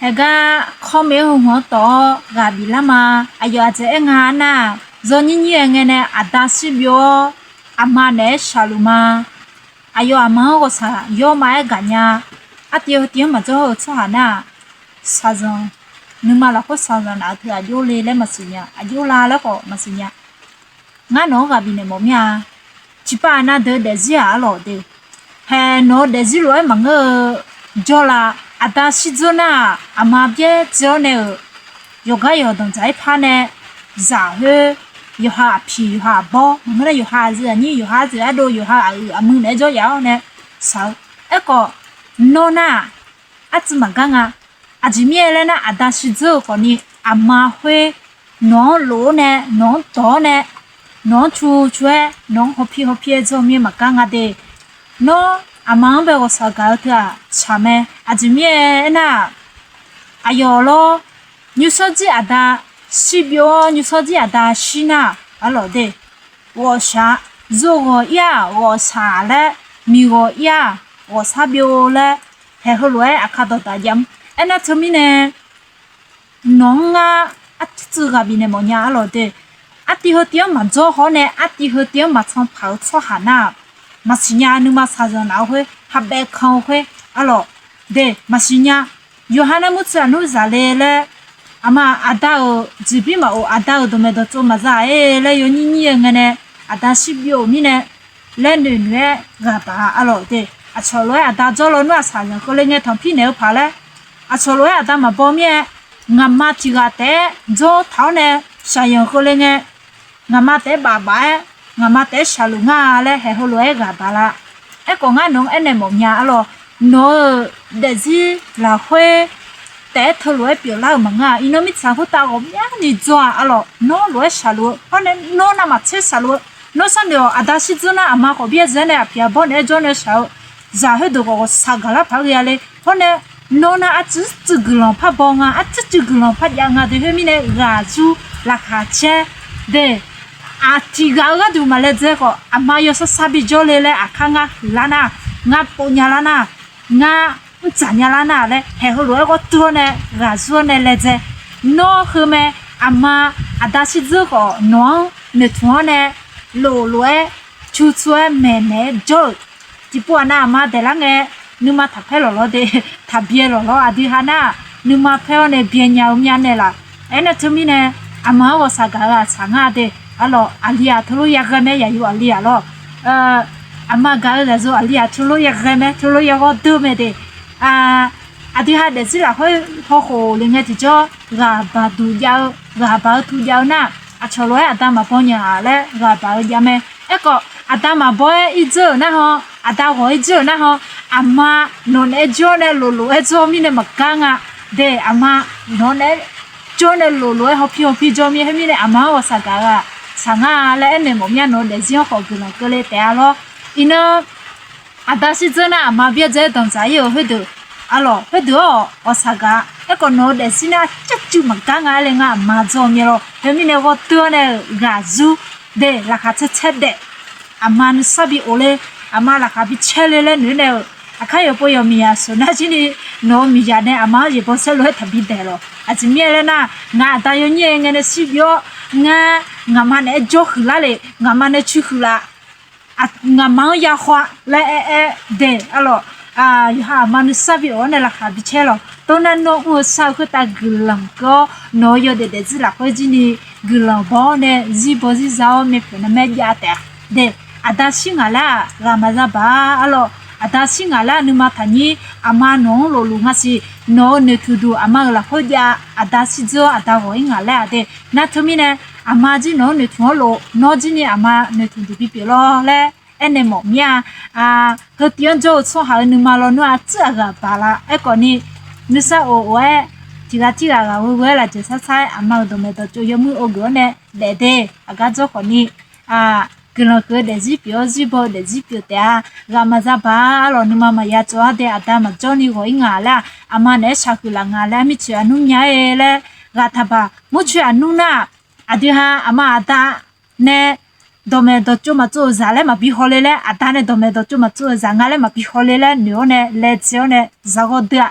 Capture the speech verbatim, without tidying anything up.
Haeqgar kawr maeq-aer heu hmq-anr tawf-awr ghaq biflar ma. Aqyawf aqjeq aer nga nar-aq, zawnyir nyir-aer ngae nae aqda shir byov-awr, aqma naeq-aer shaqluf ma. Aqyawf aqma-anr ghawqshaq yawr ma-aer gaq nya. Artiv heu tiv-anr maqjawr-eu tsawrhaq nar-aq, shaqzanq, nuima lafkhoer shaqzanq naf-eu teu aqjox le laer maqsiq nya, aqjox la laer khawf maqsiq nya. Ngar nawq-anr ghaq bifnaeq mawf mir-a. Tiqpav aqnav deuq-eu daefzir-aq arlawq de. Haeq nawq-eu daefzir lof-aer maqngeur-eu jawrla. Aqda shirdzeur nar-aq, aqma byaerdzae-awr nae-euq yawqgar yawqdanq dzaq-aer par nae, zaq khoer, yawqha aqpiq yawqha aqbawr maqngeur nar, yawqha aqzeuq aqnyir yawqha aqzeuq ardov yawqha aqyuif aqmuiq naeq-aer jawr yaf-awr nae shaq-eu. Aerkhawf, nawr nar-aq, artsuiv maqgar nga. Aqjeq mirnae laer nar, aqda shirdzeur-euq khawfni, aqma khoer nawq-anr lof-aer nae, nawq-anr dawq-awr nae, nawq-anr cu cu-aer, nawq-anr hawpir hawpir-aer dzawr mir-aer maqgar nga de. Nawr aqma-anr bae ghawqshaq gaq-eu teu-aq tsaq mae. Aqjeq mirnae aernar-aq, aqyawf lawr, nymrshawr jir aqda shir byov-awr, nymrshawr jir aqda shir nar-aq arlawq de. Ghawqshaq, zov ghawq ir-aq ghawqshaq laer, miq ghawq ir-aq ghawqshaq byov laer, haeq heulof-aer aqkar dawqdaq jav-anr. Aernar teumirnae, nawq-anr ngar artsuiv ghaq bifnaeq mawf nya arlawq de. Artiv heu tiv-anr maqjawr haw-awr nae, artiv heu tiv-anr maqtsanr paq-eu tsawrhaq nar-aq, maqsiq nya. Nuima shaqzanq naf-eu khoer, habaev kan-eu khoer arlawq de, maqsiq nya. Yawqha nar murtsoeq aqnmr zaq le laer, aqma aqda-euq jeqbir maqof, aqda-euq dawqmaeq dawqtsov maqza-aer laer yawnyir nyir-aer ngae nae, aqda shir byov-euq mirnae laer noeq noeq-aer ghaq baq-a arlawq de. Aqcawq lof-aer aqda jawr lawnmr-aq shaqzanq keuvle ngae tanqpir naeq-eu paq laer, aqcawq lof-aer aqda maqbaw mir-aer, ngaqma tiq ghaq taef-aer jawr taq-awr nae shaqzanq keuvle ngae, ngaqma taef-aer baf baf-aer, ngaqma taef-aer shaqluf ngar laer haeq heulof-aer ghaq baq la. Aerkhawf ngar nawq-anr aernaeq mawf nya arlawq, nawq-euq daefzir lafkhoer taef-aer teulof-aer pyeuflar-euq maqngeur-a. Iqnan mirtsaq khoertav ghawqmyani dzawr-aq arlawq, nawr lof-aer shaqluf-eu hawr nae, nawr navmaqtser shaqluf-eu, nawr sharnoeq-awq. Aqda shirdzeur nar aqma khawf byaerdzae-awr nae aqpiq aqbawr naeq-aer jawr nae shaq-eu zaq khoerdeuq khawf ghawqshaq gaqlar paq-aer ghae-a le. Hawr nae, nawr nar arcuiv tsuiv guiqlanq par baw nga, arcuiv tsuiv guiqlanq par jav nga de. Khoermirnae ghaq zur laqkhaq caer de. Aqtiq ghaq-eu gharduq maqlaedzae khawf, aqma yawshar shar bijawr le laer aqkar ngar huiqlar nar, ngar pov nyalar nar, ngar mrdzaq nyalar nar laer haeq heulof-aer ghawrtuv-awr nae ghaq zur-awr nae laedzae. Nawr heu mae, aqma aqda shirdzeur khawf nawq-anr noeqtmq-awr nae loflof-aer cu cu-aer maeqnaeq-aer jawr-euq. Tiqpov aqnav aqma daeqlar ngae, nuima taqpaer lawqlawr de, taqbyae lawqlawr. Aqdui ha nar-aq, nuima paer-awr nae byae nya-eu myav naeqlaf. Aernar teumirnae, aqma-anr ghawqshaq gaq-eu aqtsaq ngar de. Arlawq, aqli-aq teulof yaghae mae, yaqyuf aqli-aq lawr. Aqma gaq-eu zaqyo aqli-aq teulof yaghae mae, teulof yaghawr deur mae de. Aqdui ha daefzir lafkhoer hawkhof le ngae tiqjawr ghaq baq duq jav-eu, ghaq baq-eu tu jav-eu nar, aqcawq lof-aer aqda maqbaw nya-aq laer ghaq baq-eu jav mae. Aerkhawf aqda maqbaw-aer irdzeur-euq narhawr, aqda ghawq-ir dzeur-euq narhawr, aqma nawq naeq-aer jawr nae loflof-aer jawr mirnae maqgar nga de. Aqma nawq naeq-aer jawr nae loflof-aer hawpir hawpir jawr mir khoermirnae aqma-anr ghawqshaq gaq-eu aqtsaq ngar laer aernaeq mawf mir-a. Nawq-eu daefzir-anr khawf guiqlanq keuvle taef-a lawr. Iqnan aqda shirdzeur nar aqma byaerdzae-aer danqdzaq-ir-euq khoerdeuq, arlawq khoerdeuq-awr ghawqshaq gaq-a. Aerkhawf nawq-eu daefzir nar caevcuiv maqgar nga aer le ngar aqma dzawr-eu mir lawr. Khoermirnae ghawrtuv-awr nae-euq ghaq zur de, laqkhaq caer caer daef. Aqma nuisar bi of le, aqma laqkhaq bi caer le laer noeq nae-euq. Aqkar yawqpov yawqmiq yaq sheuq nar jir ni, nawq-eu miqzaq nae aqma-anr yaeqbawq saerlu-aer taqbi daeq lawq. Aqjeq mirnae laer nar, ngaq aqda yawnyir-aer ngae nae shir bi-awr, ngar ngaqma naeq-aer jawr huiqlar le, ngaqma nae cu huiqlaf, ngaqma-anr ya khawf-a laer aer aer de. Arlawq, yawqha aqma nuisar bi of-awr nae laqkhaq bi caer lawq. Tov nar nawr mr-eu shar-eu khoertav guiqlanq keuv-awr, nawq-eu yawdaef daefzir lafkhoer jir ni guiqlanq baw-awr nae zirbaw zirza-awr maeqpoeq navmaer jav taef-a de. Aqda shir ngaq laer-aq ghaq maqza baq-a. Arlawq, aqda shir ngaq laer-aq nuima taqnyir, aqma nawq-anr lofluf nga siq. Nawq-eu noeqtmq duq aqma-euq lafkhoer jav, aqda shirdzeur-awr aqda ghawq-ir ngaq laer-aq de. Nar teumirnae, aqma jir nawq-anr noeqtmq-anr lof, nawr jir ni aqma noeqtmq duq bipyeuf lawr laer aernaeq mawf mir-a. Heu tiv-anr jawr-eu tsawrhaq-euq nuima lawnmr-aq tsuir-aq ghaq baq la. Aerkhawf ni, nuisar of of-aer, tiqghaq tirghaq ghaq ghoe ghoe-aer lafjeuq sar sar-aer aqma-euq dawqmaeq dawqtsov yawmuiq-eu geuf-awr nae daef de. Aqgar dzawr khawf ni, guiqlanq keuv-eu daefzir pyeuf-awr, zirbawr-eu daefzir pyeuf taef-a. Ghaq maqza baq-a. Arlawq, nuima maqya tsov-ar de. Aqda maqjawr ni ghawq-ir ngaq laer-aq, aqma naeq-aer shaqhuiq laf nga laer, mirtsoeq aqnmr nya-aer laer ghaq taqbaq. Murtsoeq aqnmr nar-aq, aqdui ha aqma aqda nae dawqmaeq dawqtsov maqtsov-euq zaq laer maqbi hawle laer, aqda nae dawqmaeq dawqtsov maqtsov-euq zaq nga laer maqbi hawle laer noeq-awr nae laedzae-awr nae zaghawr deur-a.